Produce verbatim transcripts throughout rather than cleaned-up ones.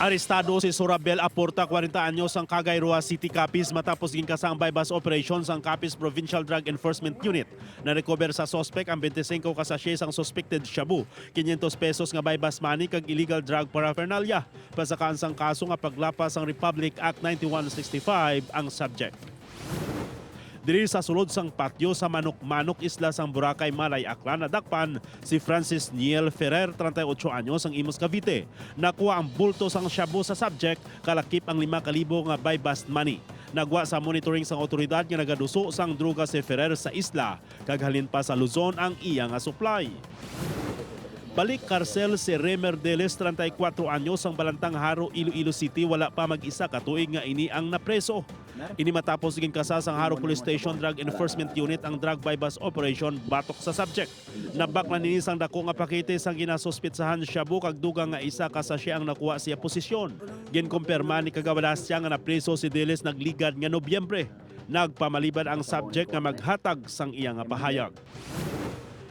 Arestado si Sorabel Aporta, kwarenta anyos, sang Cagay Roa City, Capiz, matapos ginkasa ang buy-bust operation sang Capiz Provincial Drug Enforcement Unit. Na-recover sa suspek ang twenty-five ka sachet sang suspected shabu, quinientos pesos nga buy-bust money, kag illegal drug paraphernalia. Pasakaan sang kaso nga paglapas sang Republic Act ninety-one sixty-five ang subject. Diri sa sulod sang patio sa Manok-Manok, isla sang Boracay, Malay, Aklan, nadakpan si Francis Niel Ferrer, treinta y ocho anyos, ang Imus, Cavite. Nakuha ang bulto sang shabu sa subject, kalakip ang lima ka libo nga buy-bust money. Nagwa sa monitoring sang awtoridad nga nagaduso sang droga si Ferrer sa isla, kag halin pa sa Luzon ang iya nga supply. Balik karsel si Remer Deles, treinta y cuatro anyos, sang Balantang Jaro, Iloilo City, wala pa mag-isa ka tuig nga ini ang napreso. Ini matapos ginkasa sang Jaro Police Station Drug Enforcement Unit ang drug buy-bust operation batok sa subject. Nabaklan ini sang dako nga pakete sang ginasuspitsahan shabu, kag dugang nga isa ka sachet ang nakuha sa iya posisyon. Ginkumpirma ni Kagawad Asya nga napreso si Deles nagligad nga Nobyembre. Nagpamalibad ang subject nga maghatag sang iya nga pahayag.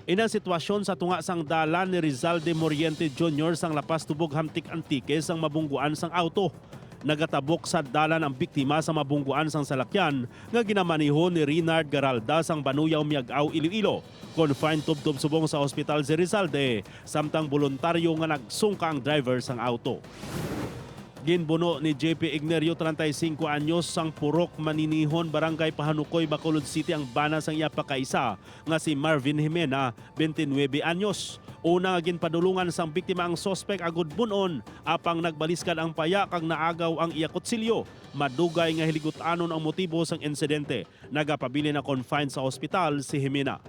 Inang sitwasyon sa tunga sang dalan ni Rizal de Moriente Junior sang La Paz tubog Hamtic, Antique, sang mabungguan sang auto. Nagatabok sa dalan ang biktima sa mabungguan sang salakyan nga ginamaneho ni Renard Garalda sang Banuyaw, Miag-ao, Iloilo. Confined tubtob subong sa ospital si Rizalde, samtang boluntaryo nga nagsungka ang driver sang auto. Ginbuno ni J P Ignerio, treinta y cinco anyos, sang Purok Maninihon, Barangay Pahanukoy, Bacolod City, ang bana sang iya pagkaisa nga si Marvin Jimena, twenty-nuebe anyos. Una nga ginpadulungan sang biktima ang suspek agud bun-on, apang nagbaliskad ang paya kag naagaw ang iya kutsilyo. Madugay nga hiligot-anon ang motibo sang insidente. Nagapabilin na confined sa ospital si Jimena.